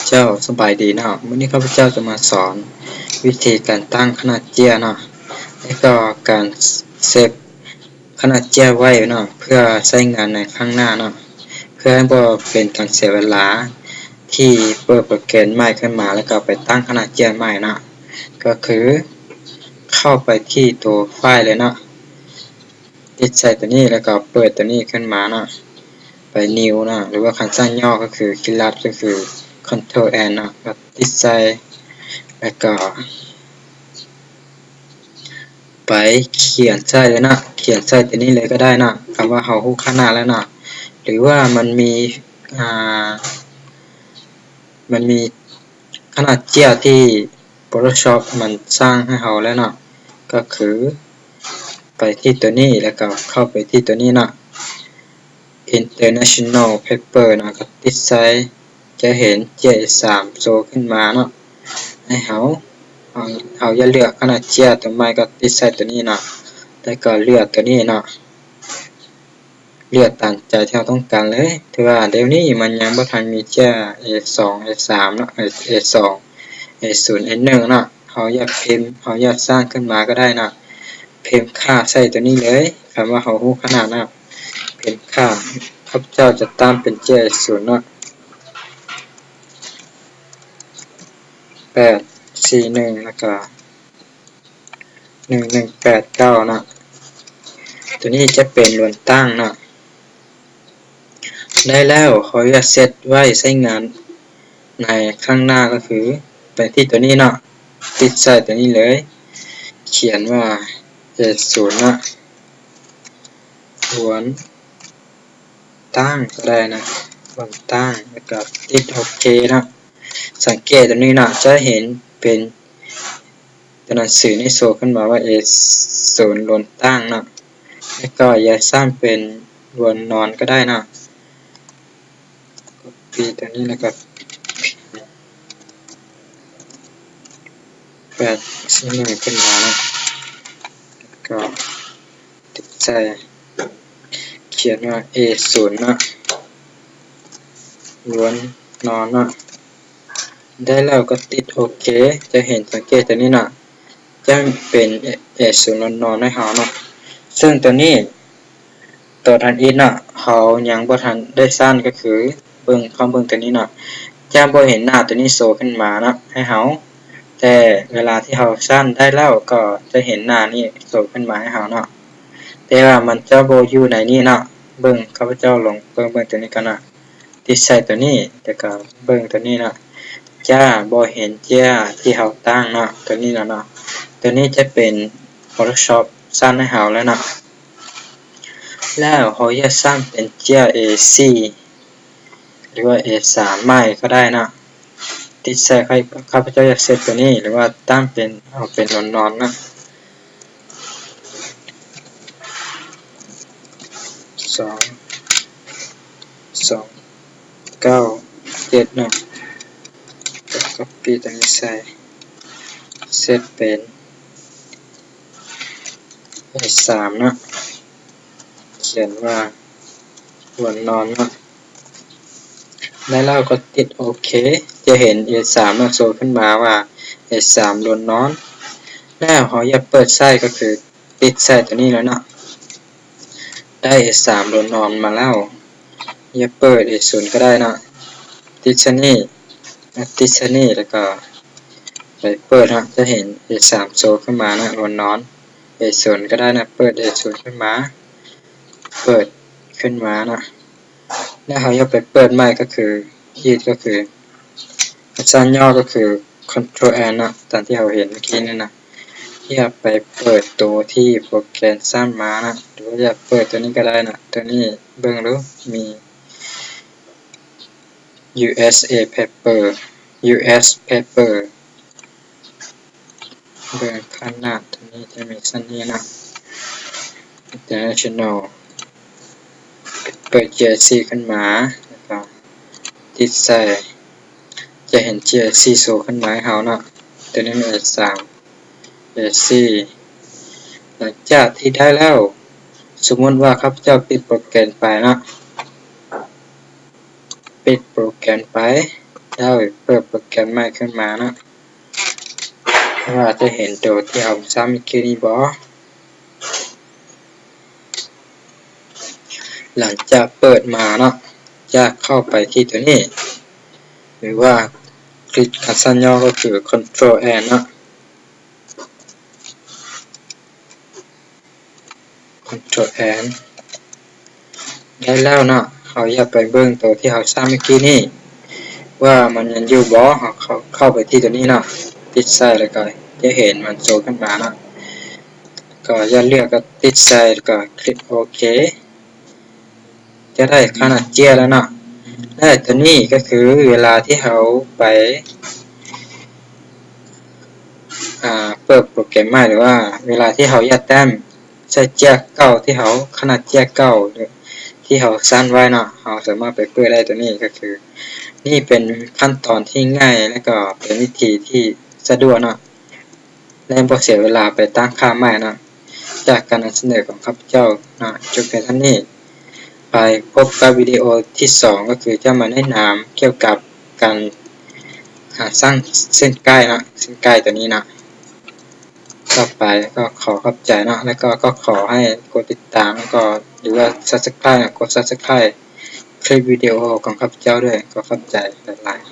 ເຈົ້າສະບາຍດີເນາະ, ມື້ນີ້ຂ້າພະເຈົ້າຈະມາສອນວິທີການຕັ້ງຂະໜາດເຈ້ຍເນາະ ແລະກໍການເຊບຂະໜາດເຈ້ຍໄວ້ເນາະ ເພື່ອໃຊ້ງານໃນຄັ້ງໜ້າເນາະ, ເພື່ອໃຫ້ບໍ່ເປັນການເສຍເວລາທີ່ເປີດໂປຣແກຣມໃໝ່ຂຶ້ນມາ ແລ້ວກໍໄປຕັ້ງຂະໜາດເຈ້ຍໃໝ່ເນາະ. ກໍຄືເຂົ້າໄປທີ່ໂຕໄຟລ໌ເລີຍເນາະ. ຕິດໃສ່ຕົວນີ້ ແລ້ວກໍເປີດຕົວນີ້ຂຶ້ນມາເນາະ, ໄປ New ເນາະ ຫຼືວ່າຄັນສັ່ງຫຍໍ້ກໍຄື ຄີດລັດ ກໍຄື Control N ເນາະ, ກໍຕິດໃສ່ ແລ້ວກໍໄປຂຽນໃສ່ເລີຍເນາະ, ຂຽນໃສ່ຕົວນີ້ເລີຍກໍໄດ້ເນາະ, ຄຳວ່າເຮົາຮູ້ຂະໜາດແລ້ວເນາະ ຫຼືວ່າມັນມີ ອ່າ ມັນມີຂະໜາດເຈ້ຍທີ່ Photoshop ມັນສ້າງໃຫ້ເຮົາແລ້ວເນາະ, ກໍຄືໄປທີ່ຕົວນີ້ ແລ້ວກໍເຂົ້າໄປທີ່ຕົວນີ້ເນາະ, International Paper ເນາະ, ກໍຕິດໃສ່ ຈະເຫັນເຈ້ຍ ເອສາມ ໂຊຂຶ້ນມາເນາະ, ໃຫ້ເຮົາ ເຮົາ ເຮົາຢາກເລືອກຂະໜາດເຈ້ຍຕົວໃໝ່ ກໍຕິດໃສ່ຕົວນີ້ເນາະ, ແລ້ວກໍເລືອກຕົວນີ້ເນາະ. ເລືອກຕາມໃຈທີ່ເຮົາຕ້ອງການເລີຍ. ແຕ່ວ່າດຽວນີ້ມັນຍັງບໍ່ທັນມີເຈ້ຍ ເອສອງ ເອສາມເນາະ, ເອສອງ ເອສູນ ເອໜຶ່ງເນາະ, ເຮົາຢາກພິມ ເຮົາຢາກສ້າງຂຶ້ນມາກໍໄດ້ເນາະ, ພິມຄ່າໃສ່ຕົວນີ້ເລີຍ, ຄຳວ່າເຮົາຮູ້ຂະໜາດເນາະ, ພິມຄ່າ. ຂ້າພະເຈົ້າຈະຕັ້ງເປັນເຈ້ຍ ເອສູນ ເນາະ, ແປດ ສີ່ ໜຶ່ງ ແລ້ວກໍ ໜຶ່ງ ໜຶ່ງ ແປດ ເກົ້າ ເນາະ, ຕົວນີ້ຈະເປັນລວນຕັ້ງເນາະ. ໄດ້ແລ້ວ ເຮົາຢາກເຊບໄວ້ໃຊ້ງານໃນຄັ້ງໜ້າ ກໍຄືໄປທີ່ຕົວນີ້ເນາະ, ຕິດໃສ່ຕົວນີ້ເລີຍ, ຂຽນວ່າ ເອສູນ ເນາະ, ລວນຕັ້ງກໍໄດ້ນະ, ລວນຕັ້ງ ແລ້ວກໍຕິດໂອເຄເນາະ. ສັງເກດຕົວນີ້ເນາະ, ຈະເຫັນເປັນ ຕົວໜັງສືນີ້ໂຊຂຶ້ນມາວ່າ ເອສູນ ລວນຕັ້ງເນາະ, ແລ້ວກໍຢາກສ້າງເປັນລວນນອນກໍໄດ້ເນາະ, ກັອບປີ້ຕົວນີ້ ແລ້ວກໍ ແປດ ສີ່ ໜຶ່ງ ຂຶ້ນມາເນາະ, ແລ້ວກໍຕິດໃສ່ ຂຽນວ່າ ເອສູນ ເນາະ, ລວນນອນເນາະ. ໄດ້ແລ້ວກໍຕິດໂອເຄ. ຈະເຫັນ ສັງເກດຕົວນີ້ເນາະ, ຈະເປັນ ເອ ເອສູນ ລວນນອນໃຫ້ເຮົາເນາະ. ເຊິ່ງຕົວນີ້ ຕົວທຳອິດເນາະ, ເຮົາຍັງບໍ່ທັນໄດ້ສ້າງ, ກໍຄືເບິ່ງ ເຂົ້າເບິ່ງຕົວນີ້ເນາະ, ຈະບໍ່ເຫັນໜ້າຕົວນີ້ໂຊຂຶ້ນມາເນາະ ໃຫ້ເຮົາ, ແຕ່ເວລາທີ່ເຮົາສ້າງໄດ້ແລ້ວ ກໍຈະເຫັນໜ້ານີ້ໂຊຂຶ້ນມາໃຫ້ເຮົາເນາະ, ແຕ່ວ່າມັນຈະບໍ່ຢູ່ໃນນີ້ເນາະ. ເບິ່ງ ຂ້າພະເຈົ້າລອງເບິ່ງ ເບິ່ງຕົວນີ້ກ່ອນເນາະ. ຕິດໃສ່ຕົວນີ້ ແລ້ວກໍເບິ່ງຕົວນີ້ເນາະ, ຈະບໍ່ເຫັນເຈ້ຍທີ່ເຮົາຕັ້ງເນາະ, ຕົວນີ້ລະເນາະ. ຕົວນີ້ຈະເປັນ Photoshop ສ້າງໃຫ້ເຮົາແລ້ວເນາະ. ແລ້ວເຮົາຢາກສ້າງເປັນເຈ້ຍ ເອສີ່ ຫຼືວ່າ ເອສາມ ໃໝ່ກໍໄດ້ເນາະ. ຕິດໃສ່ ຂ້າພະເຈົ້າຢາກເຊບຕົວນີ້ ຫຼືວ່າຕັ້ງເປັນ ເອົາເປັນລວນນອນເນາະ. ສອງ ສອງ ເກົ້າ ເຈັດ ເນາະ, ກໍກັອບປີ້ຕົວນີ້ໃສ່ ເຊບເປັນ ເອສາມ ເນາະ, ຂຽນວ່າລວນນອນເນາະ. ແລ້ວເຮົາກໍຕິດໂອເຄ. ຈະເຫັນ ເອສາມ ເນາະ ໂຊຂຶ້ນມາວ່າ ເອສາມ ລວນນອນ. ແລ້ວເຮົາຢາກເປີດໃຊ້ ກໍຄື ຕິດໃສ່ຕົວນີ້ແລ້ວເນາະ, ໄດ້ ເອສາມ ລວນນອນມາແລ້ວ. ຢາກເປີດ ເອສູນ ກໍໄດ້ເນາະ, ຕິດໃສ່ນີ້ ຕິດໃສ່ນີ້ ແລ້ວກໍໄປເປີດເນາະ, ຈະເຫັນ ເອສາມ ໂຊຂຶ້ນມາເນາະ ລວນນອນ. ເອສູນ ກໍໄດ້ເນາະ, ເປີດ ເອສູນ ຂຶ້ນມາ, ເປີດຂຶ້ນມາເນາະ. ແລ້ວເຮົາຢາກໄປເປີດໃໝ່ ກໍຄື ອີດ ກໍຄື ສັນຍອກກໍຄື Control N ເນາະ, ຕາມທີ່ເຮົາເຫັນເມື່ອກີ້ນີ້ນະ. ຢາກໄປເປີດໂຕທີ່ໂປຣແກຣມສ້າງມານະ, ຫຼືວ່າຢາກເປີດໂຕນີ້ກໍໄດ້ນະ. ໂຕນີ້ເບິ່ງດູ ມີ ຢູເອສເອ Paper ຢູເອສ Paper ເບິ່ງຂະໜາດໂຕນີ້ຈະມີສ່ຳນີ້ນະ. International ເປີດ ເຈໄອຊີ ຂຶ້ນມາ ແລ້ວກໍຕິດໃສ່ ຈະເຫັນ ເຈໄອຊີ ໂຊຂຶ້ນມາໃຫ້ເຮົາເນາະ. ໂຕນີ້ແມ່ນ ເອສາມ ເອສີ່. ຫຼັງຈາກທີ່ໄດ້ແລ້ວ ສົມມຸດວ່າຂ້າພະເຈົ້າປິດໂປຣແກຣມໄປເນາະ, ປິດໂປຣແກຣມໄປ. ແລ້ວເປີດໂປຣແກຣມໃໝ່ຂຶ້ນມາເນາະ ວ່າຈະເຫັນໂຕທີ່ເຮົາສ້າງເມື່ອກີ້ນີ້ບໍ່. ຫຼັງຈາກເປີດມາເນາະ ຈະເຂົ້າໄປທີ່ໂຕນີ້ ຫຼືວ່າຄລິກອັກສອນຫຍໍ້ກໍຄື Control N ເນາະ Control N ໄດ້ແລ້ວເນາະ. ເຮົາຢາກໄປເບິ່ງໂຕທີ່ເຮົາສ້າງເມື່ອກີ້ນີ້ ວ່າມັນຍັງຢູ່ບໍ່. ເຮົາເຂົ້າ ເຂົ້າໄປທີ່ໂຕນີ້ເນາະ ຕິດໃສ່ ແລ້ວກໍຈະເຫັນມັນໂຊຂຶ້ນມາເນາະ ກໍຢ່າເລືອກ ກໍຕິດໃສ່ ແລ້ວກໍຄລິກໂອເຄ ຈະໄດ້ຂະໜາດເຈ້ຍແລ້ວເນາະ. ແລະໂຕນີ້ກໍຄືເວລາທີ່ເຮົາໄປ ອ່າ ເປີດໂປຣແກຣມໃໝ່ ຫຼືວ່າເວລາທີ່ເຮົາຢາກແຕ້ມໃສ່ເຈ້ຍເກົ່າທີ່ເຮົາ ຂະໜາດເຈ້ຍເກົ່າທີ່ເຮົາສ້າງໄວ້ເນາະ ເຮົາສາມາດໄປເປີດໄດ້. ໂຕນີ້ກໍຄື ນີ້ເປັນຂັ້ນຕອນທີ່ງ່າຍ ແລະກໍເປັນວິທີທີ່ສະດວກເນາະ ແລະບໍ່ເສຍເວລາໄປຕັ້ງຄ່າໃໝ່ເນາະ. ຈາກການນຳສະເໜີຂອງຂ້າພະເຈົ້າເນາະ ຈົບພຽງເທົ່ານີ້. ໄປພົບກັບວິດີໂອທີສອງ ກໍຄືຈະມາແນະນຳກ່ຽວກັບການ ອາ ສ້າງເສັ້ນກ້າຍເນາະ ເສັ້ນກ້າຍໂຕນີ້ເນາະ. ຕໍ່ໄປກໍຂໍຂອບໃຈເນາະ ແລ້ວກໍ ກໍຂໍໃຫ້ກົດຕິດຕາມ ແລ້ວກໍ ຫຼືວ່າ Subscribe ເນາະ ກົດ Subscribe ຄລິບວິດີໂອຂອງຂ້າພະເຈົ້າດ້ວຍ. ກໍຂອບໃຈຫຼາຍໆ.